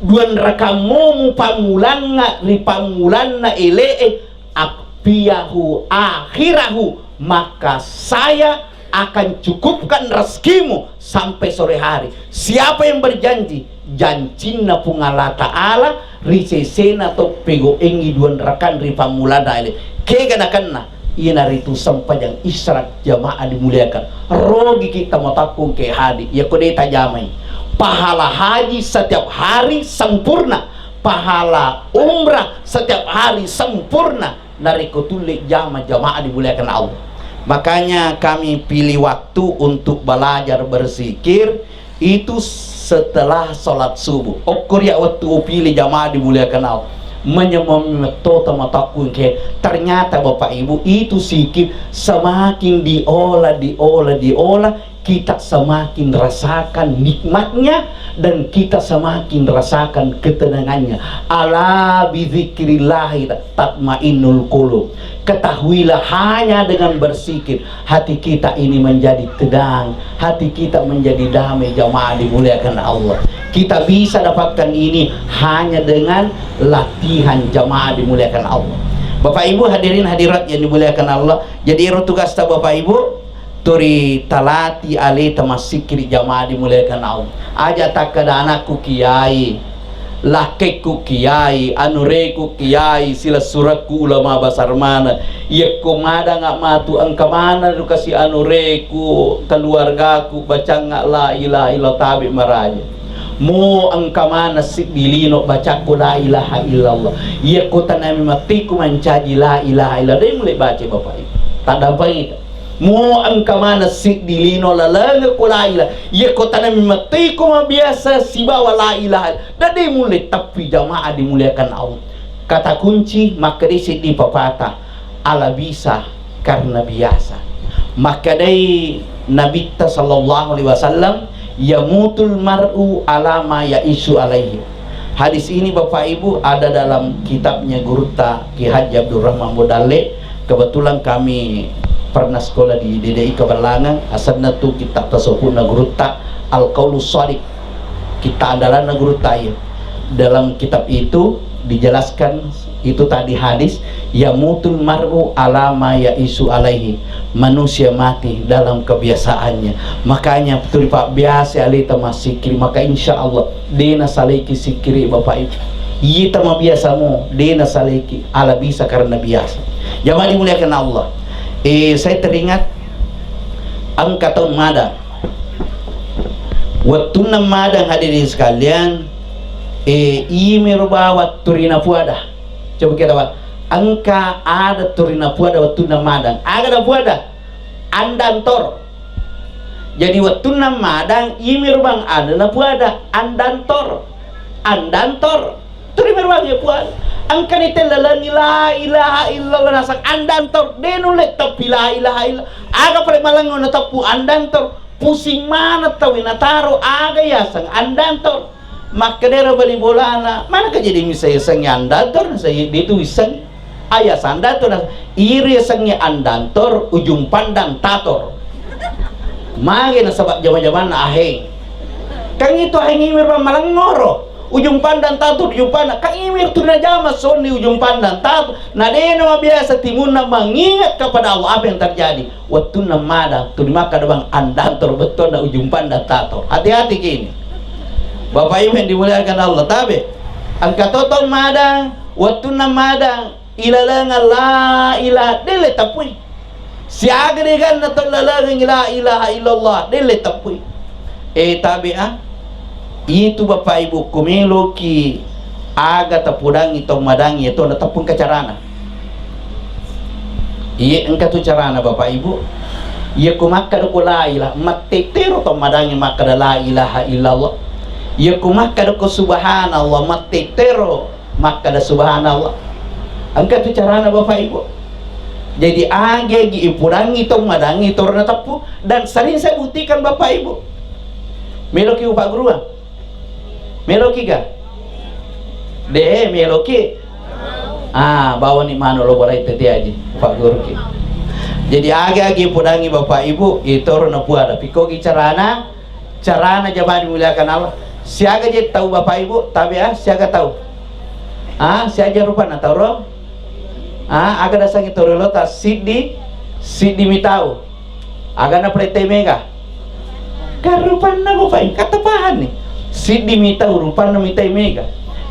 Dua rakang mo mupammulangnga ri pammulanna ele'e, akfiyahu akhirahu, maka saya akan cukupkan rezekimu sampai sore hari. Siapa yang berjanji, jancinna Puang Allah Ta'ala ri sesena to pegoengngi dua rakang ri pammulanna ele. Kega nakenna? Iyanaritu sempajang isyraq jamaah dimuliakan. Rogi kita matoakku engke hadir. Iya ko de tajamai. Pahala haji setiap hari sempurna. Pahala umrah setiap hari sempurna. Narekko tulle jama jamaah dimuliakan Allah. Makanya kami pilih waktu untuk belajar berzikir itu setelah sholat subuh. Okko ria wettu upili jamaah dimuliakan Allah. Menyememi metto tau matoakku engke. Ternyata Bapak Ibu, itu zikir semakin diolah, diolah, diolah, kita semakin rasakan nikmatnya dan kita semakin rasakan ketenangannya. Ala bizikrillahi tatmainnul qulub. Ketahuilah, hanya dengan berzikir, hati kita ini menjadi tenang, hati kita menjadi damai, jamaah dimuliakan Allah. Kita bisa dapatkan ini hanya dengan latihan, jamaah dimuliakan Allah. Bapak Ibu hadirin hadirat yang dimuliakan Allah, jadi ero tugasta Bapak Ibu, turi talati aleta massikiri, jamaah dimuliakan Allah. Aja takkeda anakku kiai, lakkekku kiai, anureku kiai, silessurekku ulama besar maneng. Iyakko madangnga matu engka maneng ro kasi anureku, keluargaku, bacangnga la ilaha illallah tabe maraja. Mo engka maneng siddi lino bacakko la ilaha illallah. Iyakko tanami mattiku mancaji la ilaha illallah, de mulle baca Bapak Ibu. Taddampengika. Mo engka maneng siddi lino lalengekko la ilaha. Iyakko tanami mattiku mabiasa sibawa la ilaha illallah, de mulle tappi, jamaah dimuliakan Allah. Kata kunci makkedai siddi papata, ala bisa karena biasa. Makkedai Nabitta sallallahu alaihi wasallam, yamutul mar'u ala ma yaisu alaihi. Hadis ini Bapak Ibu ada dalam kitabnya gurutta Ki Haji Abdurrahman Bodalle. Kebetulan kami pernah sekolah di D D I Keberlangan, asenna tu kitab tasawufna gurutta Al-Qaulus Shadiq. Kitta andalanna gurutta iya. Dalam kitab itu dijelaskan itu tadi hadis, yamutul mar'u ala ma yaisu alaihi, manusia mati dalam kebiasaannya. Makanya tuli pabbiasa aleta massikiri, maka insya Allah de nasalaiki sikkiri Bapak Ibu. Iyita mabiasa mo de nasalaiki, ala bisa karena biasa. Jamaah dimuliakan Allah. Eh, saya teringat engka tau madang. Wettunna madang hadirin sekalian, eh, imero bawang turi napuada. Coba kita, Pak. Engka ada turi napuada wettunna madang. Aga napuada? Andantor. Jadi wettunna madang, imero bang ada napuada, andantor. Andantor. Turi meruang ya puada. Engka ni tellalengi la ilaha illallah nasang andantor. De nulle teppi la ilaha illallah. Aga pale malengo nateppu andantor. Pusing maneng tau nataro aga yaseng andantor. Makkedaro bali bolana, manaka jadi misa yasengnge andantor, nasaba de tu wissengngi. Ayaseng andantor, iri yasengnge andantor, ujung pandang tator. Mage nasaba jama-jamanna aheng. Kan itu aheng imi ruang malengngoro. Ujung pandang tato, ujung pandang. Kan imi tu najama sonni ujung pandang tato. Na dena mabiasa timunna mengingat kepada Allah, apa yang terjadi? Wettunna madang, tu dimakkada bang andang toro bettonna ujung pandang tato. Hati-hati kini. Bapak Ibu yang dimuliakan Allah, tabe. Engka totong madang, wettunna madang, ilalenga la ilaha, delle tapui. Siaga deganna to lalenga la ilaha illallah, delle tapui. Eh, tabe, ah. Itu Bapak Ibu, kumeloki aga tapodangi to madangi, itu na teppung ke carana. Iye, engka tu carana, Bapak Ibu. Iya, ko makkada ko la ilaha, mattettero to madangi makkada la ilaha illallah. Iya, ko makkada ko subhanallah, mattettero makkada subhanallah. Engka tu carana, Bapak Ibu. Jadi, agi-agi ipudangi to madangi to na teppu, dan sering saya buktikan, Bapak Ibu. Meloki upagguruang? Meloki ga? De, meloki. Ah, bawani manu lo bolai tete aji, Pak Guru ki. Jadi agi-agi pudangi Bapak Ibu, itoro na puada. Pikogi carana, carana jamaah dimuliakan Allah. Siaga je tau Bapak Ibu, tabe ah, siaga tau. Ah, siaga rupanna tau ro? Ah, aga dasangi toro lota siddi, siddi mi tau. Agana pale tei mega. Kan rupanna Bapak Ibu, kata paham nih. Siddi mi tau rupanna mi tei mega.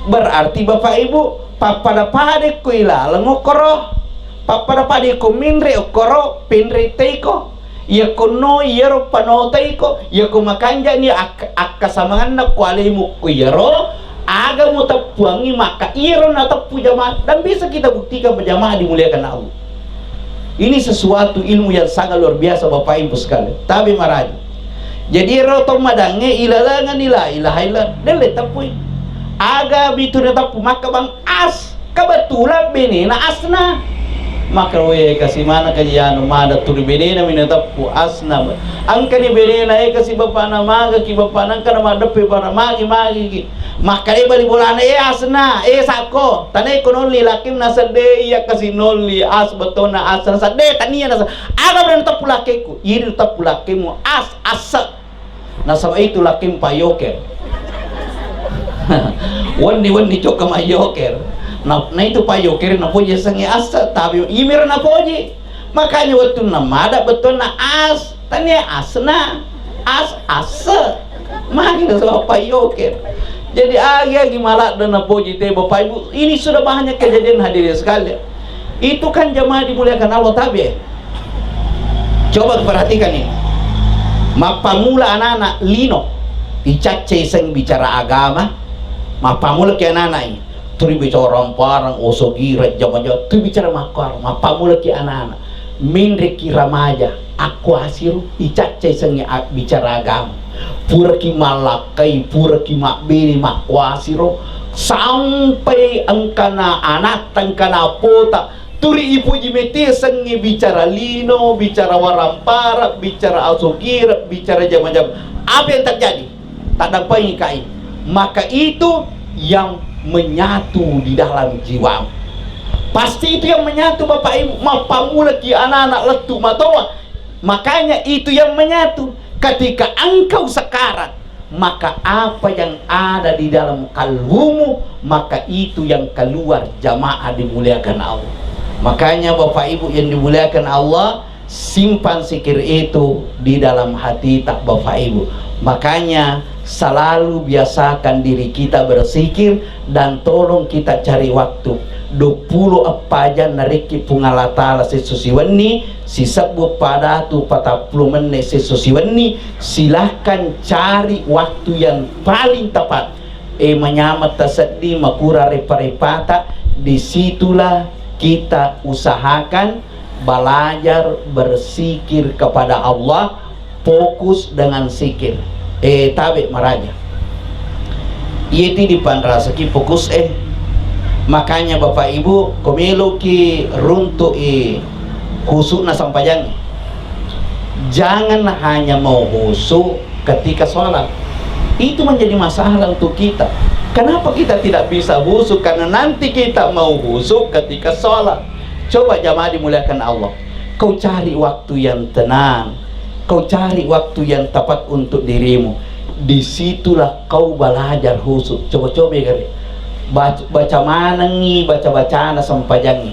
Berarti Bapak Ibu, pappada-pada ko ilaleng okkoro. Pappada-pada ko minre okkoro, pinre teiko. Iya konno iyaro panoteiko, iya ko makanjani ak-, akkasamanganna ko alemu ko iyaro, aga muteppuangi maka iyaro nateppu jamaah. Dan bisa kita buktikan berjamaah dimuliakan Allah. Ini sesuatu ilmu yang sangat luar biasa, Bapak Ibu sekalian. Tabe maraji. Jadi, ero to madangnge ilalengenni la ilaha illa, delle teppui. Aga bitu na teppu, maka bang as, kebetulan benena asna. Maka we kasi mana kaji anu mada turi benena mina teppu asna. Angkani benena e kasi bapana maga ki bapana angkana madeppe bara magi magi ki. Makkeda bali bolana, "Eh, asna, eh, sakko, tanaiko nolli lakkim nasedde iya kasi nolli as betona as nasedde tania nasa-, aga berani teppu lakkekku, iri teppu lakkemu as, asse." Nasaba itu lakkim payoker. Wenni-wenni cokka mayoker. Na, na itu payoker napoji sengi asse, tapi imir napoji. Makanya wettunna mada betona as, tania asna, as, asse. Magi nasaba payoker. Jadi agi-agi maladde napoji te Bapak Ibu, ini sudah banyak kejadian hadirin sekalian. Itu kan jamaah dimuliakan Allah tabe. Coba perhatikan ini. Mappamula anak-anak lino, icaccai seng bicara agama, mappamula ke anak-anak ini. Turi bicara ramparang, osogira, jama-jama, tu bicara makkuaro, mappamulaki anak-anak. Menreki ramaja, akkuasiro, icaccai sengnge a-, bicara agama. Puraki mallakkai, puraki mabbene, makkuasiro, sampai engkana anatta, engkana pota, turi ipuji mete sengnge bicara lino, bicara warampara, bicara asogira, bicara jama-jama. Apa yang terjadi? Taddampengi kai. Maka itu yang menyatu di dalam jiwamu. Pasti itu yang menyatu, Bapak Ibu. Mappamulaki anak-anak lettu matoa. Makanya itu yang menyatu. Ketika engkau sekarat, maka apa yang ada di dalam kalbumu, maka itu yang keluar, jamaah dimuliakan Allah. Makanya Bapak Ibu yang dimuliakan Allah, simpan zikir itu di dalam hati tak Bapak Ibu. Makanya selalu biasakan diri kita berzikir dan tolong kita cari waktu. Dua puluh eppa jam narikki Puang Allah Ta'ala sesso siwenni, sisebbu padatu patappulo menne sesso siwenni, silahkan cari waktu yang paling tepat. Eh, manyameng taseddi, makura repa-repata, disitulah kita usahakan belajar berzikir kepada Allah, fokus dengan zikir. Eh, tabe maraja. Iya ti dipanrasaki fokus eh. Makanya Bapak Ibu, ko meloki runtu'i khusukna sampajang. Jangan hanya mau khusyuk ketika sholat. Itu menjadi masalah untuk kita. Kenapa kita tidak bisa khusyuk? Karena nanti kita mau khusyuk ketika sholat. Coba jamaah dimuliakan Allah. Kau cari waktu yang tenang. Kau cari waktu yang tepat untuk dirimu. Disitulah kau balajar khusyuk. Coba-coba gare. Bac-, baca manengngi baca-bacana sempajangnge.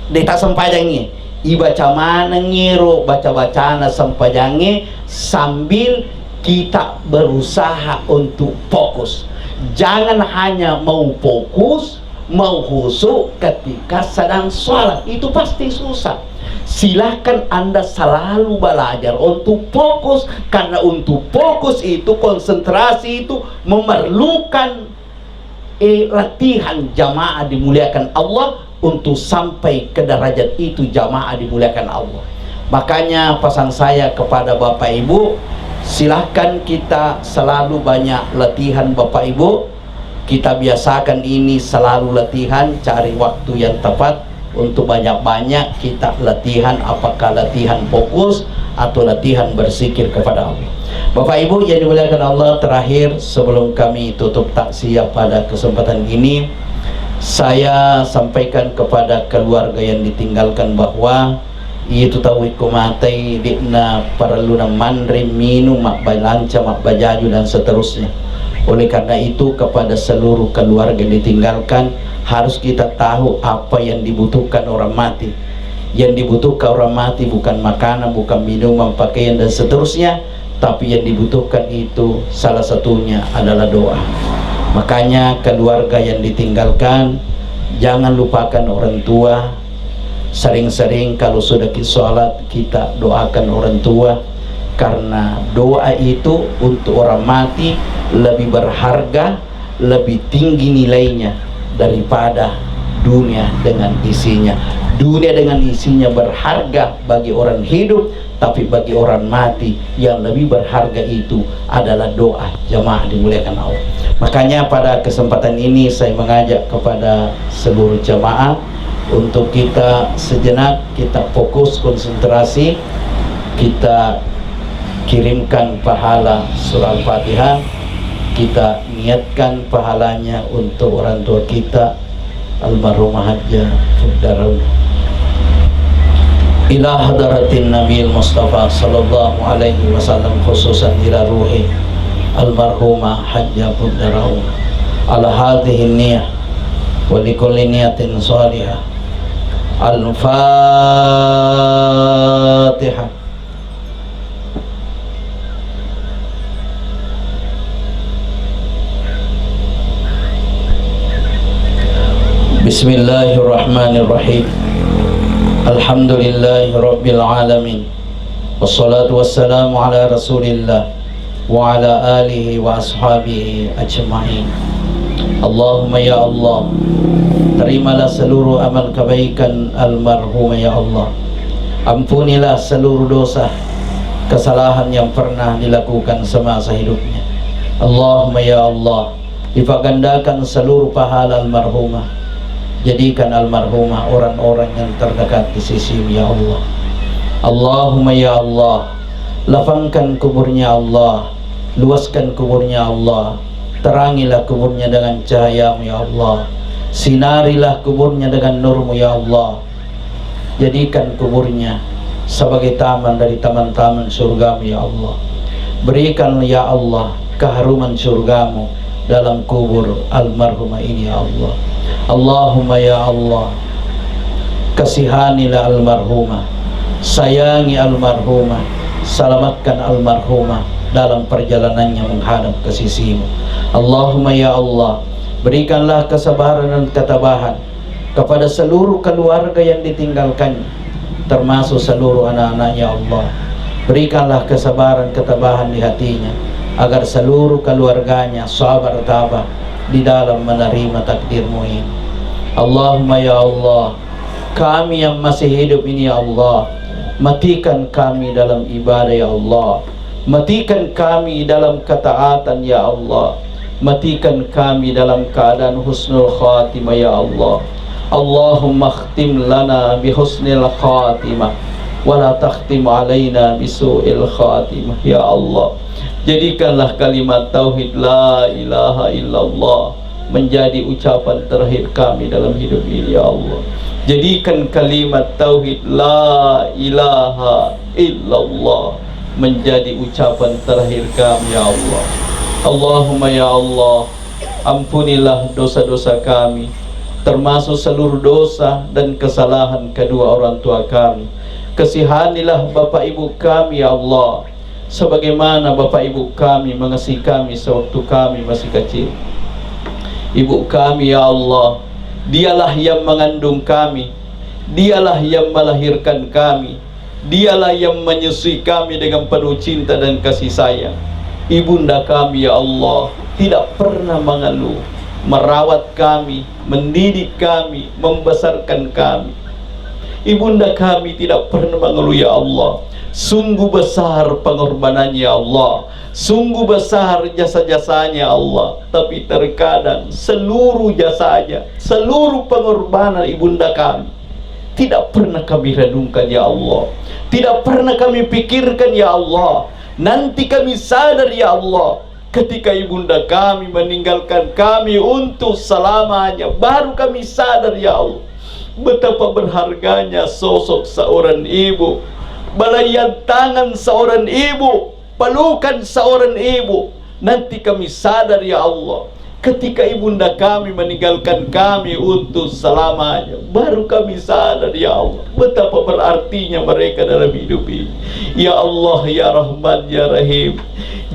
Deta sempajangnge. Ibaca manengngi ro baca-bacana sempajangnge sambil kita berusaha untuk fokus. Jangan hanya mau fokus, mau khusyuk ketika sedang sholat. Itu pasti susah. Silahkan Anda selalu belajar untuk fokus, karena untuk fokus itu, konsentrasi itu memerlukan, eh, latihan. Jamaah dimuliakan Allah, untuk sampai ke derajat itu, jamaah dimuliakan Allah. Makanya pesan saya kepada Bapak Ibu, silahkan kita selalu banyak latihan Bapak Ibu. Kita biasakan ini selalu latihan, cari waktu yang tepat untuk banyak-banyak kita latihan, apakah latihan fokus atau latihan berzikir kepada Allah. Bapak Ibu yang dimuliakan Allah, terakhir sebelum kami tutup takziah pada kesempatan ini, saya sampaikan kepada keluarga yang ditinggalkan bahwa itu tau ikko matai, de'na parelluna manre, minum, mabbalanca, mabbajaju, dan seterusnya. Oleh karena itu, kepada seluruh keluarga yang ditinggalkan, harus kita tahu apa yang dibutuhkan orang mati. Yang dibutuhkan orang mati bukan makanan, bukan minuman, pakaian, dan seterusnya, tapi yang dibutuhkan itu salah satunya adalah doa. Makanya, keluarga yang ditinggalkan, jangan lupakan orang tua. Sering-sering kalau sudah ki-, sholat, kita doakan orang tua, karena doa itu untuk orang mati lebih berharga, lebih tinggi nilainya daripada dunia dengan isinya. Dunia dengan isinya berharga bagi orang hidup, tapi bagi orang mati yang lebih berharga itu adalah doa, jamaah dimuliakan Allah. Makanya pada kesempatan ini saya mengajak kepada seluruh jamaah untuk kita sejenak, kita fokus, konsentrasi, kita kirimkan pahala surah Al-Fatihah, kita niatkan pahalanya untuk orang tua kita, almarhumah Hajjah Daraun. Ila hadratin Nabil Mustafa sallallahu alaihi wasallam, khususan ila ruhi almarhumah Hajjah Daraun. Ala hadhihi niyah wa likulli niyatin salihah. Al-Fatihah. Bismillahirrahmanirrahim. Alhamdulillahi rabbil alamin. Wassalatu wassalamu ala Rasulillah wa ala alihi wa ashabihi ajma'in. Allahumma ya Allah, terimalah seluruh amal kebaikan almarhumah ya Allah. Ampunilah seluruh dosa, kesalahan yang pernah dilakukan semasa hidupnya. Allahumma ya Allah, lipat gandakan seluruh pahala almarhumah. Jadikan almarhumah orang-orang yang terdekat di sisimu ya Allah. Allahumma ya Allah, lapangkan kuburnya Allah, luaskan kuburnya Allah, terangilah kuburnya dengan cahayamu ya Allah, sinarilah kuburnya dengan nurmu ya Allah. Jadikan kuburnya sebagai taman dari taman-taman surgamu ya Allah. Berikan ya Allah keharuman surgamu dalam kubur almarhumah ini ya Allah. Allahumma ya Allah, kasihanilah almarhumah, sayangi almarhumah, selamatkan almarhumah dalam perjalanannya menghadap ke sisimu. Allahumma ya Allah, berikanlah kesabaran dan ketabahan kepada seluruh keluarga yang ditinggalkannya, termasuk seluruh anak-anaknya, Allah. Berikanlah kesabaran, ketabahan di hatinya, agar seluruh keluarganya sabar tabah di dalam menerima takdirmu ini. Allahumma ya Allah, kami yang masih hidup ini, ya Allah, matikan kami dalam ibadah, ya Allah. Matikan kami dalam ketaatan, ya Allah. Matikan kami dalam keadaan husnul khatimah, ya Allah. Allahumma khtim lana bi husnil khatimah, wa la takhtim alaina bi su'il khatimah, ya Allah. Jadikanlah kalimat tauhid la ilaha illallah menjadi ucapan terakhir kami dalam hidup ini, ya Allah. Jadikan kalimat tauhid la ilaha illallah menjadi ucapan terakhir kami, ya Allah. Allahumma ya Allah, ampunilah dosa-dosa kami, termasuk seluruh dosa dan kesalahan kedua orang tua kami. Kasihanilah bapak ibu kami, ya Allah, sebagaimana bapak ibu kami mengasihi kami sewaktu kami masih kecil. Ibu kami, ya Allah, dialah yang mengandung kami, dialah yang melahirkan kami, dialah yang menyusui kami dengan penuh cinta dan kasih sayang. Ibunda kami, ya Allah, tidak pernah mengeluh, merawat kami, mendidik kami, membesarkan kami. Ibunda kami tidak pernah mengeluh, ya Allah. Sungguh besar pengorbanannya, ya Allah. Sungguh besar jasa-jasanya, ya Allah. Tapi terkadang seluruh jasanya, seluruh pengorbanan ibunda kami tidak pernah kami renungkan, ya Allah. Tidak pernah kami pikirkan, ya Allah. Nanti kami sadar, ya Allah, ketika ibunda kami meninggalkan kami untuk selamanya, baru kami sadar, ya Allah, betapa berharganya sosok seorang ibu, belayan tangan seorang ibu, pelukan seorang ibu. Nanti kami sadar, ya Allah, ketika ibunda kami meninggalkan kami untuk selamanya, baru kami sadar, ya Allah, betapa berartinya mereka dalam hidup ini. Ya Allah, ya Rahman, ya Rahim,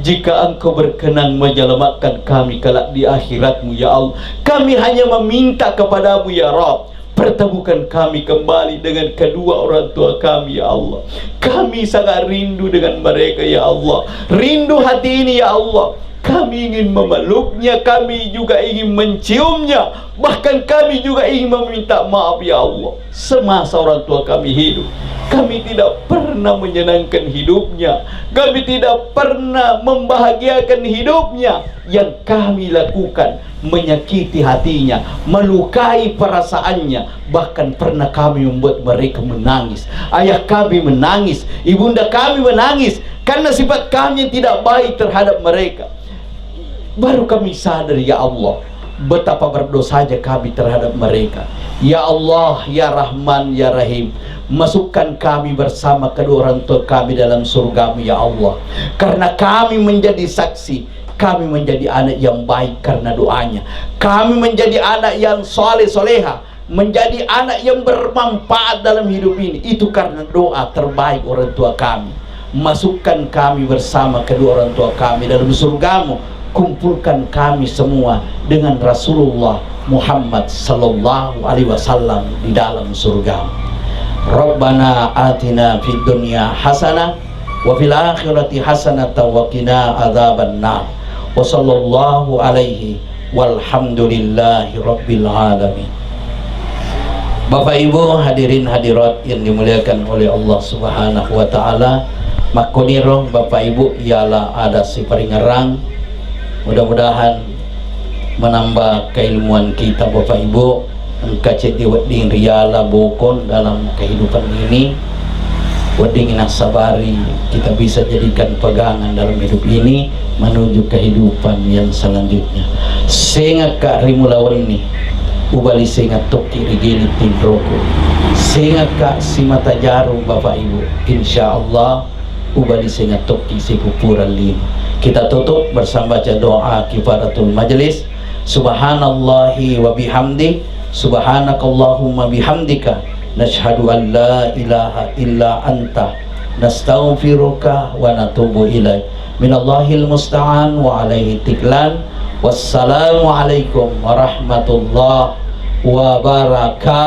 jika Engkau berkenan menyelamatkan kami kelak di akhirat-Mu, ya Allah, kami hanya meminta kepada-Mu, ya Rabb, pertemukan kami kembali dengan kedua orang tua kami, ya Allah. Kami sangat rindu dengan mereka, ya Allah. Rindu hati ini, ya Allah. Kami ingin memeluknya, kami juga ingin menciumnya. Bahkan kami juga ingin meminta maaf, ya Allah. Semasa orang tua kami hidup, kami tidak pernah menyenangkan hidupnya. Kami tidak pernah membahagiakan hidupnya. Yang kami lakukan menyakiti hatinya, melukai perasaannya. Bahkan pernah kami membuat mereka menangis. Ayah kami menangis, ibunda kami menangis karena sifat kami yang tidak baik terhadap mereka. Baru kami sadar, ya Allah, betapa berdosanya kami terhadap mereka. Ya Allah, ya Rahman, ya Rahim, masukkan kami bersama kedua orang tua kami dalam surga-Mu, ya Allah. Karena kami menjadi saksi, kami menjadi anak yang baik karena doanya. Kami menjadi anak yang soleh soleha, menjadi anak yang bermanfaat dalam hidup ini. Itu karena doa terbaik orang tua kami. Masukkan kami bersama kedua orang tua kami dalam surga-Mu. Kumpulkan kami semua dengan Rasulullah Muhammad sallallahu alaihi wasallam di dalam surga-Mu. Rabbana atina fid dunya hasanah wa fil akhirati hasanatan wa qina adzabannar. Wa sallallahu alaihi walhamdulillahi rabbil alamin. Bapak Ibu hadirin hadirat yang dimuliakan oleh Allah Subhanahu wa Ta'ala, makkoniro Bapak Ibu ialah ada siparingerang. Mudah-mudahan menambah keilmuan kita, Bapak Ibu. Engka ceddi wedding riala bokong dalam kehidupan ini. Wedding nassabari kita bisa jadikan pegangan dalam hidup ini menuju kehidupan yang selanjutnya. Sengakka ri mula wenni, ubali senga tokki ri giling tinroku. Sengakka simata jarum, Bapak Ibu. Insya Allah, ubali senga tokki sipupurang lino. Kita tutup bersama baca doa kifaratul majlis. Subhanallahi wa bihamdi, subhanakallahumma bihamdika, nashhadu an la ilaha illa anta, nastaghfiruka wa natubu ilaik. Minallahil musta'an wa alaihi tiklan. Wassalamualaikum warahmatullahi wabarakatuh.